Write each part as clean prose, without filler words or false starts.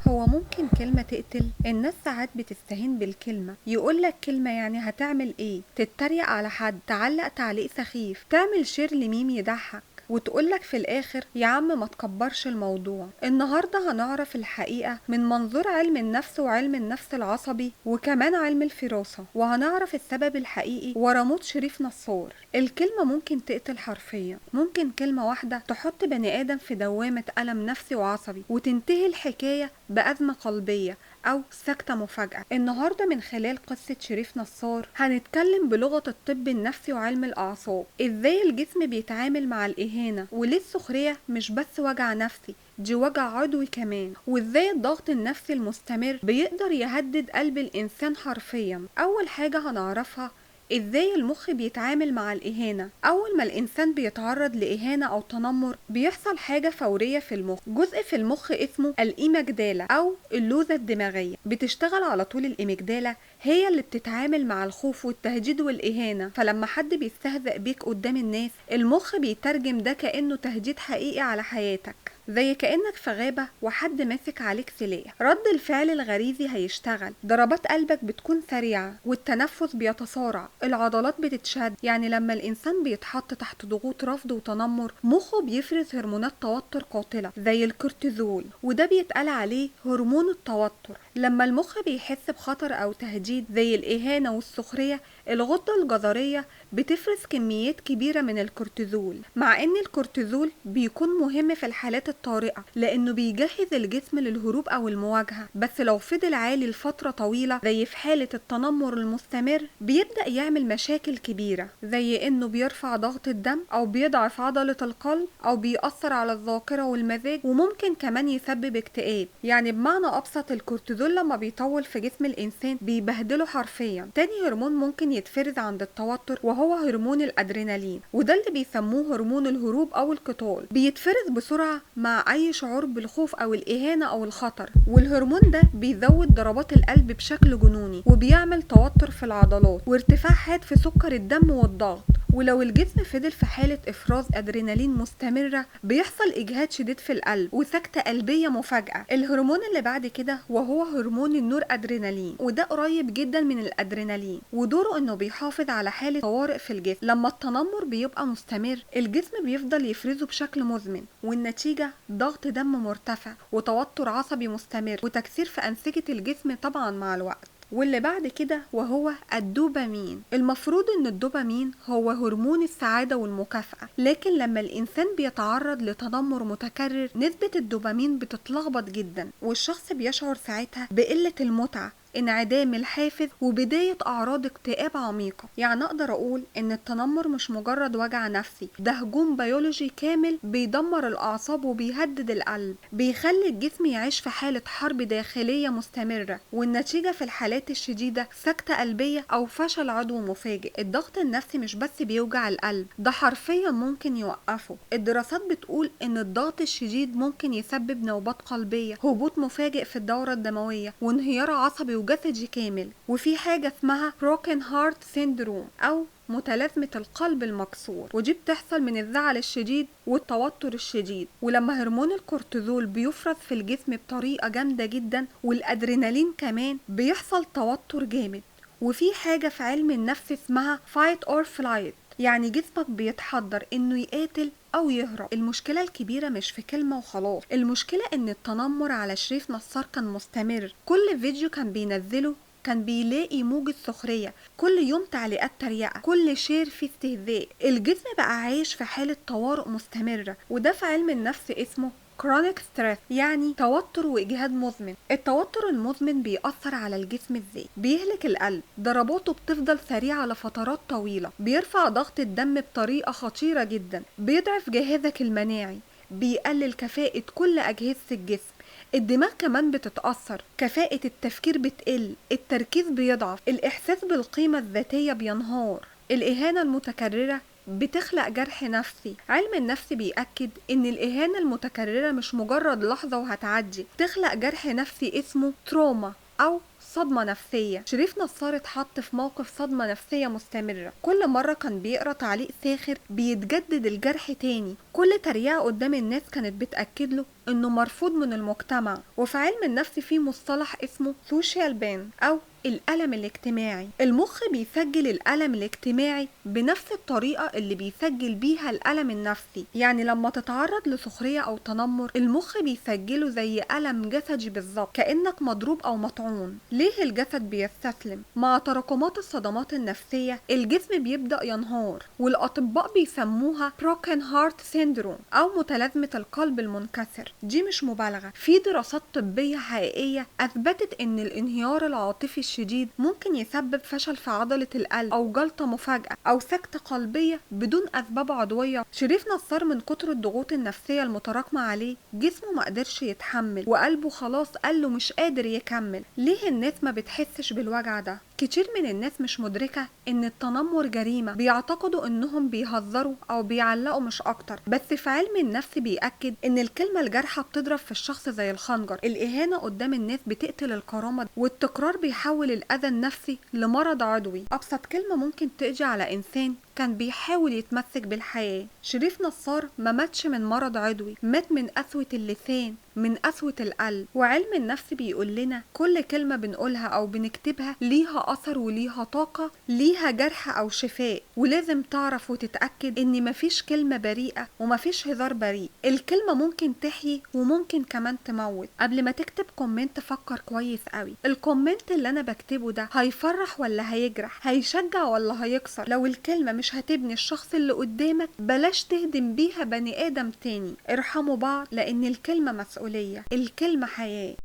هو ممكن كلمة تقتل؟ الناس ساعات بتستهين بالكلمة، يقولك كلمة يعني هتعمل ايه؟ تتريق على حد، تعلق تعليق سخيف، تعمل share ل meme يضحك، وتقولك في الآخر يا عم ما تكبرش الموضوع. النهاردة هنعرف الحقيقة من منظور علم النفس وعلم النفس العصبي وكمان علم الفراسة، وهنعرف السبب الحقيقي ورا موت شريف نصار. الكلمة ممكن تقتل حرفيا، ممكن كلمة واحدة تحط بني آدم في دوامة ألم نفسي وعصبي وتنتهي الحكاية بأزمة قلبية أو سكتة مفاجأة. النهاردة من خلال قصة شريف نصار هنتكلم بلغة الطب النفسي وعلم الأعصاب، إزاي الجسم بيتعامل مع الإهانة، وليه السخرية مش بس وجع نفسي، دي وجع عضوي كمان، وإزاي الضغط النفسي المستمر بيقدر يهدد قلب الإنسان حرفيا. أول حاجة هنعرفها ازاي المخ بيتعامل مع الإهانة. أول ما الإنسان بيتعرض لإهانة أو تنمر بيحصل حاجة فورية في المخ، جزء في المخ اسمه ال amygdala أو اللوزة الدماغية بتشتغل على طول. ال amygdala هي اللي بتتعامل مع الخوف والتهديد والإهانة، فلما حد بيستهزأ بيك قدام الناس المخ بيترجم ده كأنه تهديد حقيقي على حياتك، زي كأنك في غابة وحد ماسك عليك سلاح. رد الفعل الغريزي هيشتغل، ضربات قلبك بتكون سريعة والتنفس بيتسارع، العضلات بتتشد. يعني لما الإنسان بيتحط تحت ضغوط رفض وتنمر مخه بيفرز هرمونات توتر قاتلة زي الكورتيزول، وده بيتقال عليه هرمون التوتر. لما المخ بيحس بخطر أو تهديد زي الإهانة والسخرية، الغدة الجزرية بتفرز كميات كبيرة من الكورتيزول، مع إن الكورتيزول بيكون مهم في الحالات الطارئة لأنه بيجهز الجسم للهروب أو المواجهة، بس لو فضل عالي لفترة طويلة زي في حالة التنمر المستمر بيبدأ يعمل مشاكل كبيرة، زي إنه بيرفع ضغط الدم أو بيضعف عضلة القلب أو بيأثر على الذاكرة والمزاج، وممكن كمان يسبب اكتئاب. يعني بمعنى أبسط الكورتيزول لما بيطول في جسم الإنسان بيبهدله حرفيا. تاني هرمون ممكن يتفرز عند التوتر وهو هرمون الأدرينالين، وده اللي بيسموه هرمون الهروب أو القتال، بيتفرز بسرعة مع أي شعور بالخوف أو الإهانة أو الخطر، والهرمون ده بيزود ضربات القلب بشكل جنوني وبيعمل توتر في العضلات وارتفاع حاد في سكر الدم والضغط. ولو الجسم فضل في حالة إفراز أدرينالين مستمرة بيحصل إجهاد شديد في القلب وسكتة قلبية مفاجئة. الهرمون اللي بعد كده وهو هرمون النور أدرينالين، وده قريب جدا من الأدرينالين، ودوره إنه بيحافظ على حالة طوارئ في الجسم. لما التنمر بيبقى مستمر الجسم بيفضل يفرزه بشكل مزمن، والنتيجة ضغط دم مرتفع وتوتر عصبي مستمر وتكسير في أنسجة الجسم طبعا مع الوقت. واللي بعد كده وهو الدوبامين. المفروض ان الدوبامين هو هرمون السعادة والمكافأة، لكن لما الانسان بيتعرض لتنمر متكرر نسبة الدوبامين بتتلخبط جدا، والشخص بيشعر ساعتها بقلة المتعة، انعدام الحافز، وبداية أعراض اكتئاب عميقة. يعني أقدر أقول إن التنمر مش مجرد وجع نفسي، ده هجوم بيولوجي كامل بيدمر الأعصاب وبيهدد القلب، بيخلي الجسم يعيش في حالة حرب داخلية مستمرة، والنتيجة في الحالات الشديدة سكتة قلبية أو فشل عضوي مفاجئ. الضغط النفسي مش بس بيوجع القلب، ده حرفيا ممكن يوقفه. الدراسات بتقول إن الضغط الشديد ممكن يسبب نوبات قلبية، هبوط مفاجئ في الدورة الدموية، وانهيار عصبي وجسدي كامل. وفي حاجة اسمها broken heart syndrome أو متلازمة القلب المكسور، ودي بتحصل من الزعل الشديد والتوتر الشديد، ولما هرمون الكورتيزول بيفرز في الجسم بطريقة جامدة جدا والأدرينالين كمان بيحصل توتر جامد. وفي حاجة في علم النفس اسمها fight or flight، يعني جسمك بيتحضر انه يقاتل او يهرب. المشكلة الكبيرة مش في كلمة وخلاص، المشكلة ان التنمر على شريف نصار كان مستمر. كل فيديو كان بينزله كان بيلاقي موجة سخرية، كل يوم تعليقات تريقة، كل share فيه استهزاء. الجسم بقى عايش في حالة طوارئ مستمرة، وده في علم النفس اسمه chronic stress، يعني توتر وإجهاد مزمن. التوتر المزمن بيأثر على الجسم ازاي؟ بيهلك القلب، ضرباته بتفضل سريعة لفترات طويلة، بيرفع ضغط الدم بطريقة خطيرة جدا، بيضعف جهازك المناعي، بيقلل كفاءة كل أجهزة الجسم. الدماغ كمان بتتأثر، كفاءة التفكير بتقل، التركيز بيضعف، الإحساس بالقيمة الذاتية بينهار. الإهانة المتكررة بتخلق جرح نفسي. علم النفس بيأكد إن الإهانة المتكررة مش مجرد لحظة وهتعدي، تخلق جرح نفسي اسمه تروما أو صدمة نفسية. شريف نصار اتحط في موقف صدمة نفسية مستمرة، كل مرة كان بيقرأ تعليق ساخر بيتجدد الجرح تاني، كل تريقة قدام الناس كانت بتأكد له انه مرفوض من المجتمع. وفي علم النفس في مصطلح اسمه social pain او الألم الاجتماعي. المخ بيسجل الألم الاجتماعي بنفس الطريقة اللي بيسجل بيها الألم النفسي، يعني لما تتعرض لسخرية أو تنمر المخ بيسجله زي ألم جسدي بالظبط، كأنك مضروب أو مطعون. ليه الجسد بيستسلم؟ مع تراكمات الصدمات النفسية الجسم بيبدأ ينهار، والأطباء بيسموها broken heart syndrome أو متلازمة القلب المنكسر. دي مش مبالغة، في دراسات طبية حقيقية أثبتت إن الانهيار العاطفي الشديد ممكن يسبب فشل في عضلة القلب أو جلطة مفاجئة أو سكتة قلبية بدون أسباب عضوية. شريف نصار من كتر الضغوط النفسية المتراكمة عليه جسمه ما قدرش يتحمل، وقلبه خلاص قال له مش قادر يكمل. ليه الناس ما بتحسش بالوجع ده؟ كتير من الناس مش مدركة إن التنمر جريمة، بيعتقدوا إنهم بيهزروا أو بيعلقوا مش أكتر، بس في علم النفس بيأكد إن الكلمة الجارحة بتضرب في الشخص زي الخنجر، الإهانة قدام الناس بتقتل الكرامة، والتكرار بيحول الأذى النفسي لمرض عضوي. أبسط كلمة ممكن تأجي على إنسان كان بيحاول يتمسك بالحياة. شريف نصار ما ماتش من مرض عضوي، مات من قسوة اللسان، من قسوة القلب. وعلم النفس بيقول لنا كل كلمة بنقولها أو بنكتبها ليها أثر وليها طاقة، ليها جرح أو شفاء، ولازم تعرف وتتأكد إن مفيش كلمة بريئة ومفيش هزار بريء. الكلمة ممكن تحيي وممكن كمان تموت. قبل ما تكتب comment فكر كويس قوي، ال comment اللي أنا بكتبه ده هيفرح ولا هيجرح، هيشجع ولا هيكسر؟ لو الكلمة مش هتبني الشخص اللي قدامك بلاش تهدم بيها بني آدم تاني. ارحموا بعض، لأن الكلمة مسؤولية، الكلمة حياة.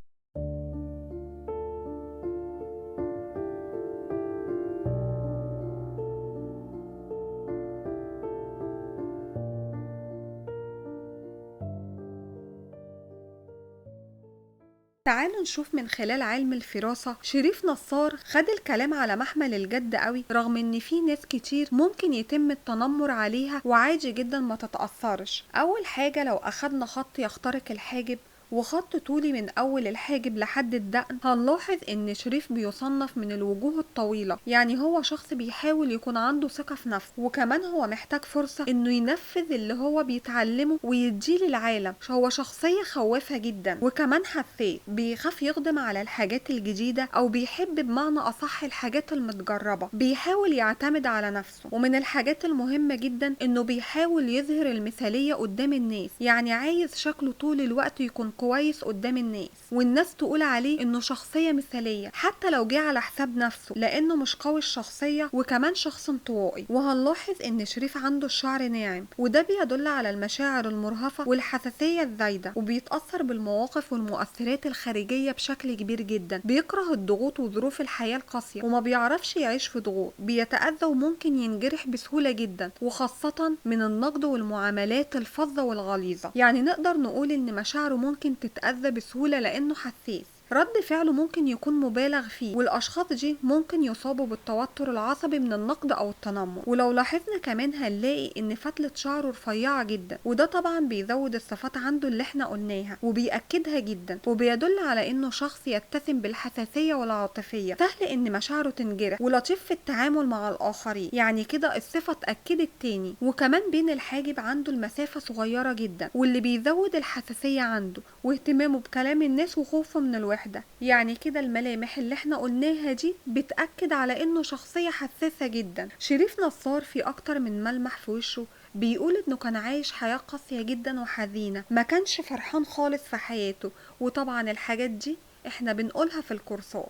تعالوا نشوف من خلال علم الفراسة شريف نصار خد الكلام على محمل الجد قوي، رغم ان في ناس كتير ممكن يتم التنمر عليها وعادي جدا ما تتأثرش. اول حاجة لو اخدنا خط يخترق الحاجب وخط طولي من اول الحاجب لحد الدقن، هنلاحظ ان شريف بيصنف من الوجوه الطويلة، يعني هو شخص بيحاول يكون عنده ثقة في نفسه، وكمان هو محتاج فرصة انه ينفذ اللي هو بيتعلمه ويديه للعالم. هو شخصية خوافة جدا، وكمان حساس، بيخاف يقدم على الحاجات الجديدة او بيحب بمعنى اصح الحاجات المتجربة، بيحاول يعتمد على نفسه. ومن الحاجات المهمة جدا انه بيحاول يظهر المثالية قدام الناس، يعني عايز شكله طول الوقت يكون كويس قدام الناس والناس تقول عليه انه شخصية مثالية حتى لو جه على حساب نفسه، لانه مش قوي الشخصية وكمان شخص انطوائي. وهنلاحظ ان شريف عنده الشعر ناعم، وده بيدل على المشاعر المرهفة والحساسية الزايدة، وبيتأثر بالمواقف والمؤثرات الخارجية بشكل كبير جدا، بيكره الضغوط وظروف الحياة القاسية وما بيعرفش يعيش في ضغوط، بيتأذى وممكن ينجرح بسهولة جدا، وخاصة من النقد والمعاملات الفظة والغليظة. يعني نقدر نقول ان مشاعره ممكن تتأذى بسهولة لأنه حساس، رد فعله ممكن يكون مبالغ فيه، والأشخاص دي ممكن يصابوا بالتوتر العصبي من النقد أو التنمر. ولو لاحظنا كمان هنلاقي إن فتلة شعره رفيعة جدا، وده طبعا بيزود الصفات عنده اللي احنا قلناها وبيأكدها جدا، وبيدل على إنه شخص يتسم بالحساسية والعاطفية، سهل إن مشاعره تنجرح، ولطيف في التعامل مع الآخرين، يعني كده الصفة اتأكدت تاني. وكمان بين الحاجب عنده المسافة صغيرة جدا، واللي بيزود الحساسية عنده واهتمامه بكلام الناس وخوفه من الوحدة. يعني كده الملامح اللي احنا قلناها دي بتأكد على انه شخصية حساسة جدا. شريف نصار في اكتر من ملمح في وشه بيقول انه كان عايش حياة قاسية جدا وحزينة، ما كانش فرحان خالص في حياته، وطبعا الحاجات دي احنا بنقولها في الكورسات.